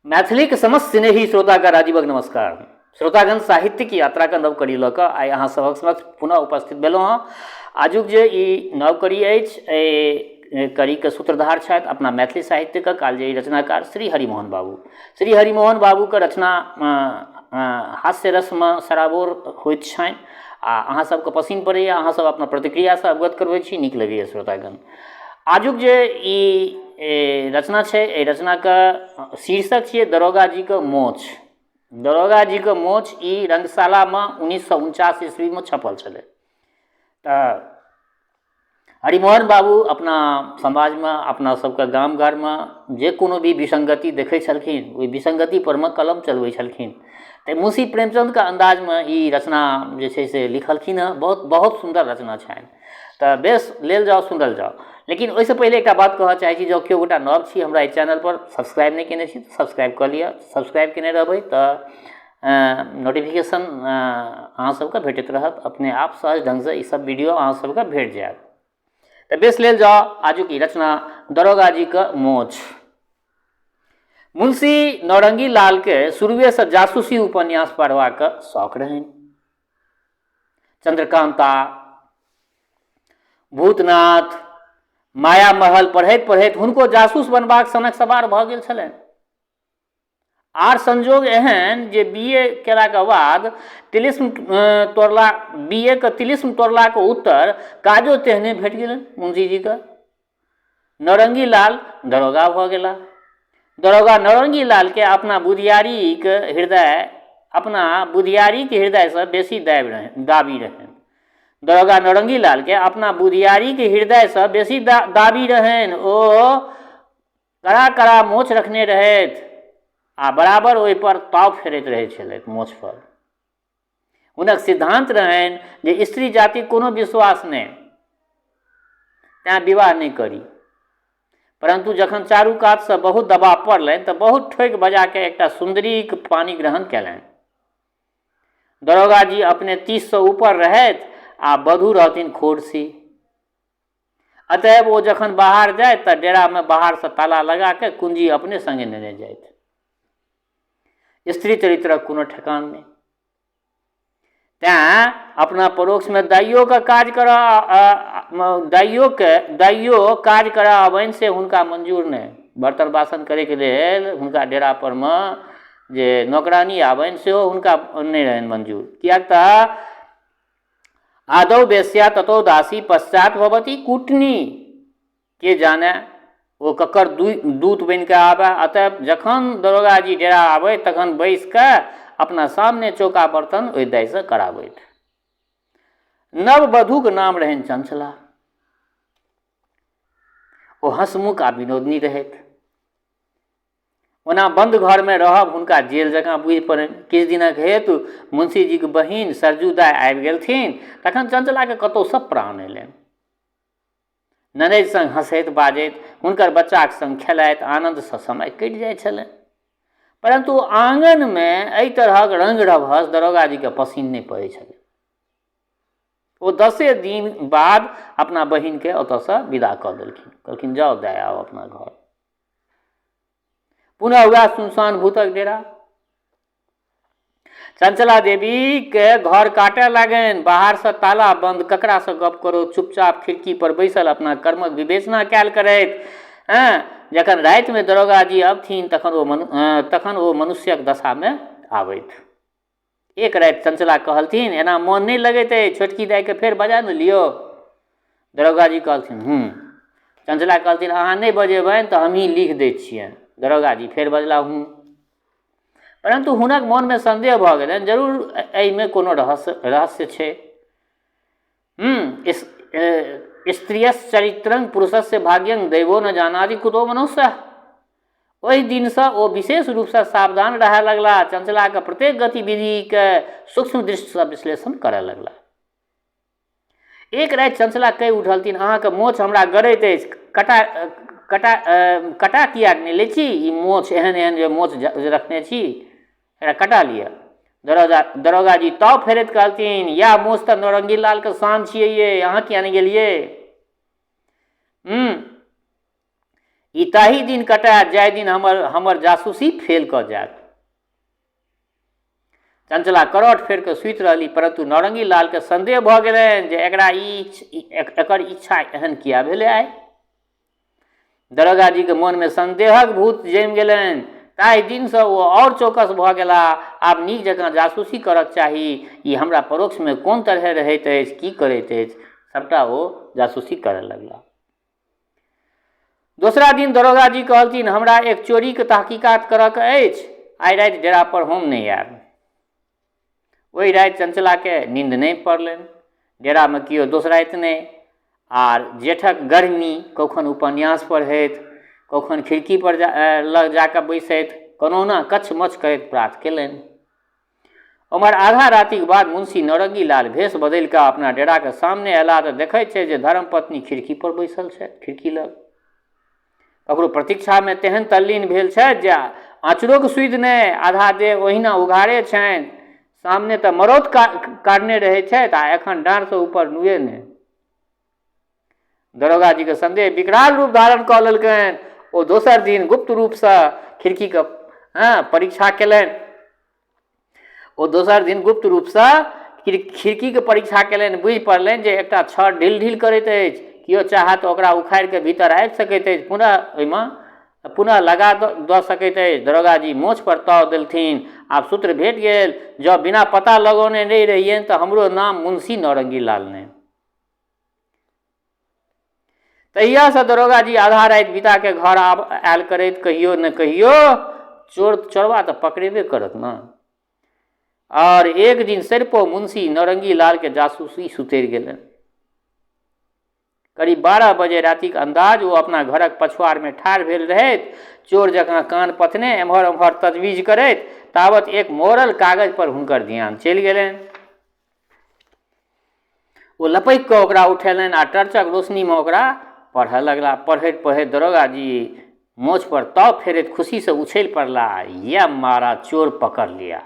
मैथिलीक समस्त स्नेही श्रोताके राजीवक नमस्कार। श्रोतागण, साहित्यिक यात्राके नव कड़ी लऽ कऽ आइ अहाँ सभक समक्ष पुनः उपस्थित भेलहुँ हँ। आजुक जे ई नव कड़ी अछि, एहि कड़ीके सूत्रधार छथि अपना मैथिली साहित्यके कालजयी रचनाकार श्री हरिमोहन बाबू। श्री हरिमोहन बाबूके रचना हास्य रसमे सराबोर होइत छनि आ अहाँ सबके पसिन पड़ैए। अहाँ सब अपना प्रतिक्रियासँ अवगत करबै छी, नीक लगैए। श्रोतागण, आजुक जे ई रचना छै, एहि रचनाके शीर्षक छियै दरोगा जीके मोछ। दरोगा जीके मोछ ई रंगशालामे 1949 ईस्वीमे छपल छलै। तऽ हरिमोहन बाबू अपना समाजमे, अपना सबके गाम घरमे जे कोनो भी विसङ्गति देखै छलखिन, ओहि विसङ्गति परमे कलम चलबै छलखिन। तऽ मुंशी प्रेमचन्दके अन्दाजमे ई रचना जे छै से लिखलखिन हँ। बहुत बहुत सुन्दर रचना छनि। तऽ बेस, लेल जाउ, सुनल जाउ। लेकिन ओहिसँ पहिले एकटा बात कहऽ चाहै छी, जँ केओ गोटा नव छी हमरा एहि चैनलपर, सब्सक्राइब नहि केने छी तऽ सब्सक्राइब कऽ लिअ। सब्सक्राइब केने रहबै तऽ नोटिफिकेशन अहाँ सबके भेटैत रहत अपने आप, सहज ढङ्गसँ ई सब वीडियो अहाँ सबके भेट जायत। तऽ बेस, लेल जाउ आजुक ई रचना दरोगा जीके मोछ। मुंशी नौरंगी लालके शुरुएसँ जासूसी उपन्यास पढ़बाक शौक रहनि। चंद्रकांता, भूतनाथ, माया महल पढ़ैत पढ़ैत हुनको जासूस बनबाक सनक सवार भऽ गेल छलनि। आर संजोग एहन जे बी ए केलाके बाद तिलिस्म तोड़ला, बी ए के तिलिस्म तोड़लाके उत्तर काजो तेहने भेट गेलनि मुंशीजीके। नौरंगी लाल दरोगा भऽ गेला। दरोगा नौरंगी लालके अपना बुधियारीक हृदय अपना बुधियारीक हृदयसँ बेसी दाबि रहनि दाबी रहनि। दरोगा नौरंगी लालके अपना बुधियारीक हृदयसँ बेसी दाबी रहनि। ओ कड़ा कड़ा मोछ रखने रहथि आ बराबर ओहिपर ताव फेरैत रहैत छलथि मोछपर। हुनक सिद्धान्त रहनि जे स्त्री जातिक कोनो विश्वास नहि, तेँ विवाह नहि करी। परन्तु जखन चारू कातसँ बहुत दबाव पड़लनि तऽ बहुत ठोकि बजा कऽ एकटा सुन्दरीक पानि ग्रहण कयलनि। दरोगा जी अपने 30सँ ऊपर रहथि आ वधू रहथिन खोरसी। अतएव ओ जखन बाहर जाथि तऽ डेरामे बाहरसँ ताला लगा कऽ कुंजी अपने सङ्गे नेने जाथि। स्त्री चरित्रक कोनो ठेकान नहि, तेँ अपना परोक्षमे दाइयोके काज करऽ दाइयोके दाइयो काज करऽ आबनि से हुनका मंजूर नहि। बर्तन बासन करैके लेल हुनका डेरा परमे जे नौकरानी आबनि, सेहो हुनका नहि रहनि मंजूर, किएक तऽ आदौ वेश्या ततो दासी पश्चात भवती कुटनी। के जाने ओ ककर दूत बनि कऽ आबय। अतः जखन दरोगाजी डेरा आबै, तखन बैस कऽ अपना सामने चौका बर्तन ओहि दाइसँ कराबैत। नव वधूक नाम रहनि चंचला। ओ हंसमुख आ विनोदनी रहथि। ओना बन्द घरमे रहब हुनका जेल जकाँ बुझि पड़नि। किछु दिनक हेतु मुंशीजीक बहिन सरजू दाइ आबि गेलथिन, तखन चंचलाके कतहुसँ प्राण अयलनि। ननदि सङ्ग हँसैत बाजैत, हुनकर बच्चाक सङ्ग खेलाइत आनन्दसँ समय कटि जाइत छलनि। परन्तु आङनमे एहि तरहक रङ्ग रभस दरोगाजीके पसिन नहि पड़ैत छलनि। ओ 10 दिन बाद अपना बहिनके ओतऽसँ विदा कऽ देलखिन। कहलखिन, जाउ दाइ, आउ अपना घर। पुनः वएह सुनसान भूतक डेरा। चंचला देवीके घर काटय लागनि। बाहरसँ ताला बन्द, ककरासँ गप करो? चुपचाप खिड़की पर बैसल अपना कर्मक विवेचना कयल करथि। हँ, जखन रातिमे दरोगाजी अबथिन, तखन ओ मनुष्यक दशामे आबथि। एक राति चंचला कहलथिन, एना मोन नहि लगैत अछि, छोटकी दाइके फेर बजा ने लियौ। दरोगाजी कहलथिन, हूँ। चंचला कहलथिन, अहाँ नहि बजेबनि तऽ हमही लिख दै छियनि। दरोगाजी फेर बजला, हूँ। परन्तु हुनक मोनमे सन्देह भऽ गेलनि, जरूर एहिमे कोनो रहस्य छै। स्त्रियस चरित्रं पुरुषस्य भाग्यं दैवो न जानादि कुतो मनुष्य। ओहि दिनसँ ओ विशेष रूपसँ सावधान रहय लगला। चंचलाके प्रत्येक गतिविधिके सूक्ष्म दृष्टिसँ विश्लेषण करय लगला। एक राति चंचला कहि उठलथिन, अहाँके मोछ हमरा गड़ैत अछि, कटा कटा कटा किएक नहि लै छी ई मोछ? एहन एहन जे मोछ रखने छी, एकरा कटा लिअ। दरोगाजी ताव फेरैत कहलथिन, इएह मोछ तऽ नौरंगी लालके शान छियै ये, अहाँ किया नहि गेलियै? हूँ ई ताहि दिन कटायत जाहि दिन हमर हमर जासूसी फेल कऽ जायत। चंचला करौट फेर कऽ सुति रहली, परन्तु नौरंगी लालके संदेह भऽ गेलनि जे एकरा ई एकर इच्छा एहन किया भेलै आइ। दरोगा जीके मोनमे संदेहक भूत जमि गेलनि। ताहि दिनसँ ओ आओर चौकस भऽ गेलाह। आब नीक जकाँ जासूसी करक चाही। ई हमरा परोक्षमे कोन तरहे रहैत अछि, की करैत अछि, सभटा ओ जासूसी करय लगलाह। दोसरा दिन दरोगा जी कहलथिन, हमरा एक चोरीके तहकीकात करऽके अछि, आइ राति डेरा पर हम नहि आयब। ओहि राति चंचलाके नींद नहि पड़लनि। डेरामे केओ दोसराइत नहि आर जेठक गर्मी, कखन उपन्यास पढ़ैत, कखन खिड़की पर जा लग जाकऽ बैसैत, कोनहुना कच्छमच्छ करैत प्रात केलनि। ओम्हर आधा रातिक बाद मुंशी नौरंगी लाल भेष बदलि कऽ अपना डेराके सामने अयलाह तऽ देखैत छै जे धर्मपत्नी खिड़की पर बैसल छथि, खिड़की लग ककरो प्रतीक्षामे तेहन तल्लीन भेल छथि जे आँचरोके सुधि नहि, आधा देह ओहिना उघारे छनि, सामने तऽ मरौत काटने रहै छथि आ एखन डाँड़सँ ऊपर नुए नहि। दरोगा जीके संदेह विकराल रूप धारण कऽ लेलकनि। ओ दोसर दिन गुप्त रूपसँ खिड़कीके हँ परीक्षा केलनि। ओ दोसर दिन गुप्त रूपसँ खिड़कीके परीक्षा केलनि। बुझि पड़लनि जे एकटा छड़ ढील ढील करैत अछि, केओ चाहत तऽ ओकरा उखाड़ि कऽ भीतर आबि सकैत अछि, पुनः ओहिमे पुनः लगा दऽ सकैत अछि। दरोगा जी मोछ पर ताव देलथिन, आब सूत्र भेट गेल। जँ बिना पता लगौने नहि रहियनि तऽ हमरो नाम मुंशी नौरंगी लाल नहि। तहियासँ दरोगा जी आधा राति बिता के घर आब आयल करैत, कहियो ने कहियो चोर चोरबा तऽ पकड़ेबे करत ने। और एक दिन सरिपो मुंशी नौरंगी लाल के जासूसी सुतरि गेलनि। करीब 12 बजे रातिक अंदाज ओ अपना घरक पछुआड़मे ठाढ़ भेल रहैत, चोर जकाँ कान पथने एम्हर ओम्हर तजवीज करैत, तावत एक मोड़ल कागज पर हुनकर ध्यान चलि गेलनि। ओ लपकि कऽ ओकरा उठेलनि आ टर्चक रोशनीमे ओकरा पढ़ऽ लगला। पढ़ैत पढ़ैत दरोगा जी मोछ पर ताव फेरैत खुशीसँ उछलि पड़ला, यह मारा चोर पकड़ लिया।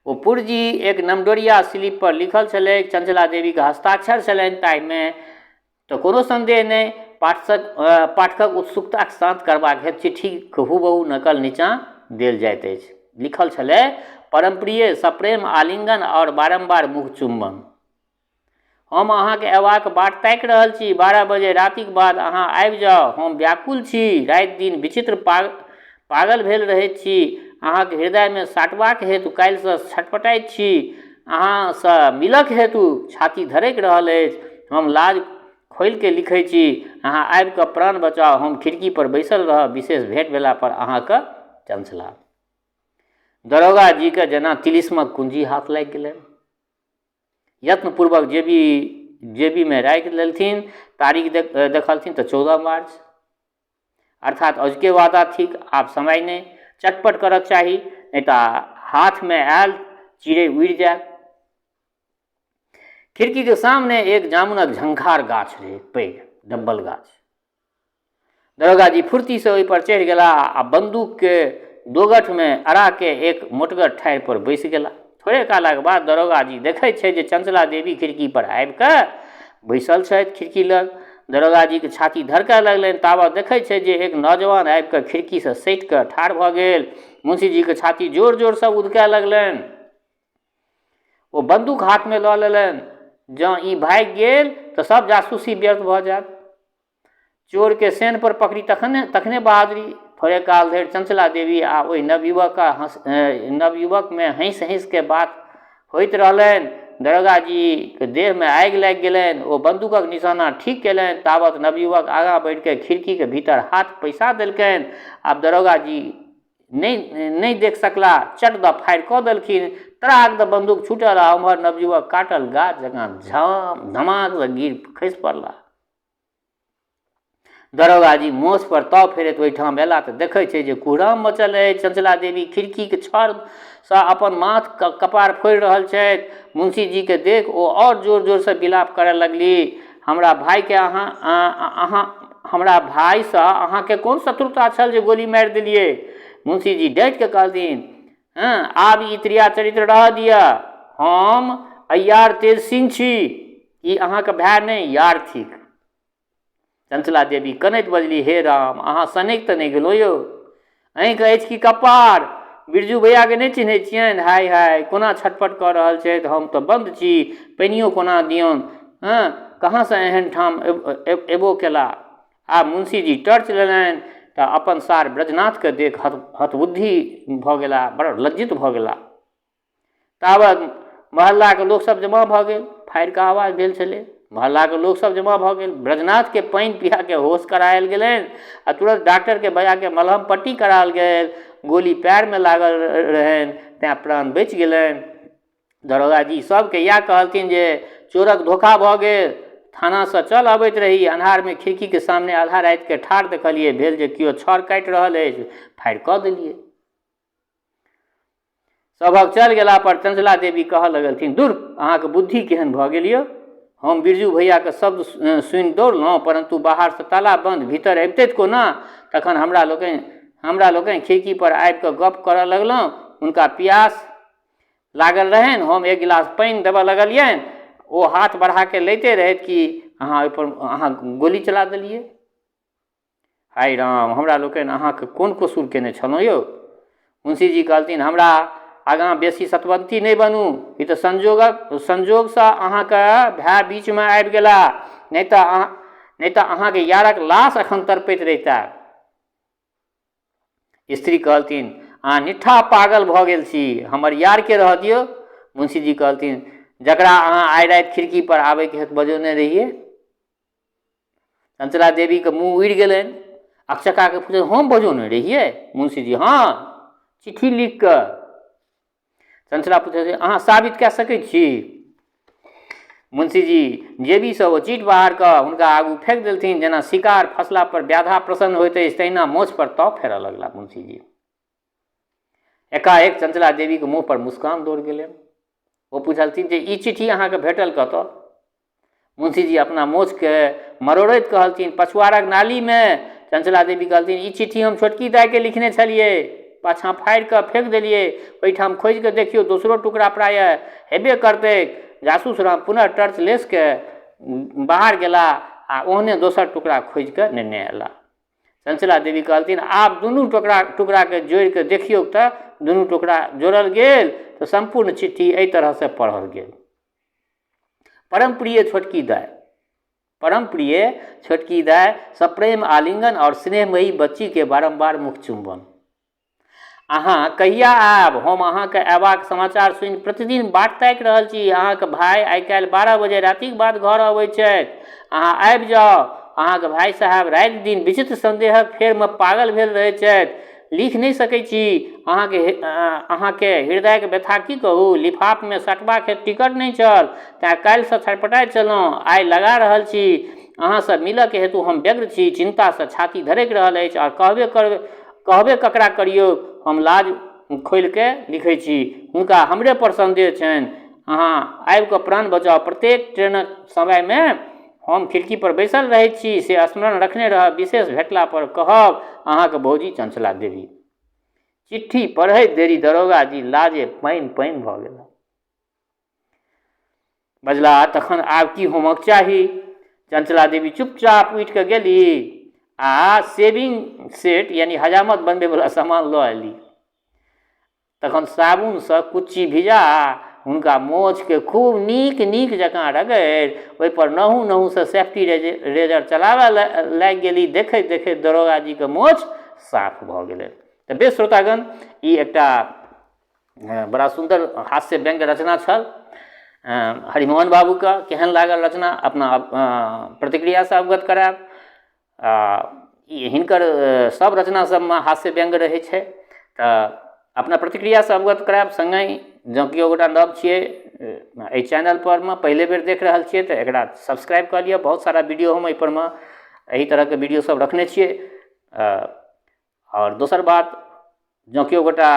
ओ पुर्जी एक नमडोरिया स्लिप पर लिखल छलैक, चंचला देवीक हस्ताक्षर छलनि, ताहिमे तऽ कोनो सन्देह नहि। पाठक पाठकक उत्सुकताक शान्त करबाक हेतु चिट्ठीक हूबहू नकल नीचाँ देल जाइत अछि। लिखल छलै, परमप्रिय, सप्रेम आलिंगन आओर बारम्बार मुख चुम्बन। हम अहाँके अयबाक बाट ताकि रहल छी। 12 बजे रातिक बाद अहाँ आबि जाउ। हम व्याकुल छी। राति दिन विचित्र पागल भेल रहैत छी। अहाँक हृदयमे साटबाक हेतु काल्हिसँ छटपटाइत छी। अहाँसँ मिलक हेतु छाती धड़कि रहल अछि। हम लाज खोलिके लिखै छी। अहाँ आबि कऽ प्राण बचाउ। हम खिड़की पर बैसल रहब। विशेष भेंट भेला पर अहाँके चंचला। दरोगा जीके जेना तिलिस्मक कुंजी हाथ लागि गेलनि। यत्नपूर्वक जेबीमे राखि लेलथिन। तारीख देखलथिन तऽ 14 मार्च, अर्थात अजुके वादा थिक। आब समय नहि, चटपट करक चाही, नहि तऽ हाथमे आयल चिड़ै उड़ि जायत। खिड़कीके सामने एक जामुनक झंखार गाछ रहै, पैघ डब्बल गाछ। दरोगा जी फुर्तीसँ ओहिपर चढ़ि गेला आ बंदूकके दोगठमे अड़ाके एक मोटगर ठाढ़ि पर बैसि गेला। थोड़े कालक बाद दरोगा जी देखै छै जे चंचला देवी खिड़की पर आबि कऽ बैसल छथि खिड़की लग। दरोगा जीके छाती धड़कऽ लगलनि। तावत देखै छै जे एक नौजवान आबि कऽ खिड़कीसँ सटि कऽ ठाढ़ भऽ गेल। मुंशी जीके छाती जोर जोरसँ उदकऽ लगलनि। ओ बंदूक हाथमे लऽ लेलनि। जँ ई भागि गेल तऽ सब जासूसी व्यर्थ भऽ जायत। चोरके सेन पर पकड़ी तखने तखने बहादुरी। थोड़े काल धरि चंचला देवी आ ओहि नवयुवक नवयुवकमे हँसि हँसिके बात होइत रहलनि। दरोगा जीके देहमे आगि लागि गेलनि। ओ बंदूकक निशाना ठीक केलनि। तावत नवयुवक आगाँ बढ़िके खिड़कीके भीतर हाथ पैसा देलकनि। आब दरोगा जी नहि नहि देख सकला, चट दऽ फायर कऽ देलखिन। तड़ाक दऽ बंदूक छूटल आ ओम्हर नवयुवक काटल गाछ जकाँ झाम धमाकसँ गिर खसि पड़ला। दरोगा जी मोछ पर ताव फेरैत ओहिठाम अयला तऽ देखै छै जे कुहराम मचल अछि। चंचला देवी खिड़कीके छड़सँ अपन माथ कपार फोड़ि रहल छथि। मुंशी जीके देख ओ आओर जोर जोरसँ विलाप करय लगली, हमरा भाइके अहाँ अहाँ हमरा भाइसँ अहाँके कोन शत्रुता छल जे गोली मारि देलियै? मुंशी जी डाँटि कऽ कहलथिन, हँ, आब ई त्रिया चरित्र रहऽ दिअ। हम अय्यार तेज सिंह छी। ई अहाँके भाय नहि, यार थिक। चंचला देवी कनैत बजली, हे राम, अहाँ सनकि तऽ नहि गेलहुँ यौ? अहीँके अछि कि कपार? बिरजू भैयाके नहि चिन्है छियनि? हाय हाय, कोना छटपट कऽ रहल छथि। हम तऽ बन्द छी, पानियो कोना दियौन? हँ, कहाँसँ एहन ठाम एबो केला? आब मुंशीजी टर्च लेलनि तऽ अपन सार ब्रजनाथके देख हतबुद्धि भऽ गेला, बड़ लज्जित भऽ गेला। तावत महल्लाके लोकसभ जमा भऽ गेल। फायरके आवाज भेल छलै, महल्लाके लोकसभ जमा भऽ गेल। ब्रजनाथके पानि पियाके होश करायल गेलनि आ तुरन्त डॉक्टरके बजाके मलहम पट्टी करायल गेल। गोली पएरमे लागल रहनि तेँ प्राण बचि गेलनि। दरोगाजी सभके इएह कहलथिन जे चोरक धोखा भऽ गेल, थानासँ चल अबैत रही, अन्हारमे खिड़कीके सामने आधा रातिके ठाढ़ देखलियै, भेल जे केओ छड़ काटि रहल अछि, फायर कऽ देलियै। सभक चल गेला पर चंचला देवी कहऽ लगलथिन, दुर, अहाँके बुद्धि केहन भऽ गेल यौ? हम बिरजू भैयाके शब्द सुनि दौड़लहुँ, परन्तु बाहरसँ ताला बन्द, भीतर अबितथि कोना? तखन हमरा लोकनि खिड़की पर आबि कऽ गप्प करऽ लगलहुँ। हुनका पियास लागल रहनि, हम एक गिलास पानि देबऽ लगलियनि। ओ हाथ बढ़ाके लैते रहथि कि अहाँ ओहिपर अहाँ गोली चला देलियै। हाय राम, हमरा लोकनि अहाँके कोन कसूर केने छलहुँ यौ? मुंशीजी कहलथिन, हमरा आगाँ बेसी सतवंती नहि बनू। ई तऽ संजोगसँ अहाँके भाय बीचमे आबि गेला, नहि तऽ अहाँके यारक लाश एखन तड़पैत रहिता। स्त्री कहलथिन, अहाँ निट्ठा पागल भऽ गेल छी, हमर यारके रहऽ दियौ। मुंशीजी कहलथिन, जकरा अहाँ आइ राति खिड़की पर आबैके हेतु बजौने रहियै। चंचला देवीके मुँह उड़ि गेलनि। अकचकाके पुछल, हम बजौने रहियै? मुंशीजी, हँ, चिट्ठी लिख कऽ। चंचला पुछल, अहाँ साबित कए सकै छी? मुंशीजी जेबीसँ ओ चिट बाहर कऽ हुनका आगू फेंक देलथिन। जेना शिकार फसला पर व्याधा प्रसन्न होइत अछि, तहिना मोछ पर ताव फेरऽ लगला मुंशीजी। एकाएक चंचला देवीके मुँह पर मुस्कान दौड़ गेलनि। ओ पुछलथिन जे ई चिट्ठी अहाँके भेटल कतऽ? मुंशीजी अपना मोछके मरोड़ैत कहलथिन, पछुआरक नालीमे। चंचला देवी कहलथिन, ई चिट्ठी हम छोटकी दाइके लिखने छलियै, पाछाँ फाड़ि कऽ फेंक देलियै। ओहिठाम खोजि कऽ देखियौ, दोसरो टुकड़ा प्रायः हेबे करतै। जासूस राम पुनः टर्च लेसके बाहर गेला आ ओहने दोसर टुकड़ा खोजि कऽ नेने अयला। चंचला देवी कहलथिन, आब दुनू टुकड़ाके जोड़ि कऽ देखियौ। तऽ दुनू टुकड़ा जोड़ल गेल तऽ सम्पूर्ण चिट्ठी एहि तरहसँ पढ़ल गेल, परम प्रिय छोटकी दाइ, परम प्रिय छोटकी दाइ, सप्रेम आलिंगन और स्नेहमयी बच्ची के बारंबार मुख चुंबन। अहाँ कहिया आयब? हम अहाँके अयबाक समाचार सुनि प्रतिदिन बाट ताकि रहल छी। अहाँके भाय आइ काल्हि 12 बजे रातिक बाद घर अबैत छथि। अहाँ आबि जाउ। अहाँके भाय साहेब राति दिन विचित्र संदेहक फेरमे पागल भेल रहैत छथि। लिख नहि सकै छी। अहाँके हृदयके व्यथा की कहू? लिफाफमे सटबाक हेतु टिकट नहि छल, तेँ काल्हिसँ छटपटाइत छलहुँ। आइ लगा रहल छी। अहाँसँ मिलऽके हेतु हम व्यग्र छी। चिन्तासँ छाती धड़कि रहल अछि आओर कहबे ककरा करियौ? हम लाज खोलिके लिखै छी। हुनका हमरे पर संदेह छनि। अहाँ आबि कऽ प्राण बचाउ। प्रत्येक ट्रेनक समयमे हम खिड़की पर बैसल रहैत छी, से स्मरण रखने रहब। विशेष भेटला पर कहब। अहाँके भौजी चंचला देवी। चिट्ठी पढ़ैत देरी दरोगा जी लाजे पानि पानि भऽ गेला। बजला, तखन आब की होमक चाही? चंचला देवी चुपचाप उठि कऽ गेली आ सेविंग सेट यानी हजामत बनबैवला सामान लऽ अयली। तखन साबुनसँ कुच्ची भिजा हुनका मोछके खूब नीक नीक जकाँ रगड़ि ओहिपर नहु नहुसँ सेफ्टी रेजर चलाबऽ लागि गेली। देखैत देखैत दरोगा जीके मोछ साफ भऽ गेलै। तऽ बेस श्रोतागण, ई एकटा बड़ा सुन्दर हास्य व्यङ्ग्य रचना छल हरिमोहन बाबूके। केहन लागल रचना, अपना प्रतिक्रियासँ अवगत करायब। ई हिनकर सब रचना सबमे हास्य व्यङ्ग्य रहै छै। तऽ अपना प्रतिक्रियासँ अवगत करायब। सङ्गहि जँ केओ गोटा नव छियै एहि चैनल पर मे, पहिले बेर देख रहल छियै, तऽ एकरा सब्सक्राइब कऽ लिअ। बहुत सारा वीडियो हम एहि पर मे एहि तरहके वीडियो सब रखने छियै। आओर दोसर बात, जँ केओ गोटा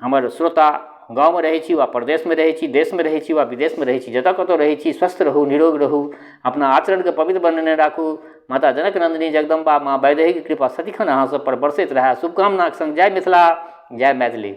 हमर श्रोता गाँवमे रहै छी वा परदेशमे रहै छी, देशमे रहै छी वा विदेशमे रहै छी, जतऽ कतौ रहै छी, स्वस्थ रहू, निरोग रहू, अपना आचरणके पवित्र बनेने राखू। माता जनक नन्दिनी जगदम्बा माँ वैदेहीके कृपा सदिखन अहाँ सब पर बरसैत रहए, शुभकामनाके सङ्ग जय मिथिला, जय मैथिली।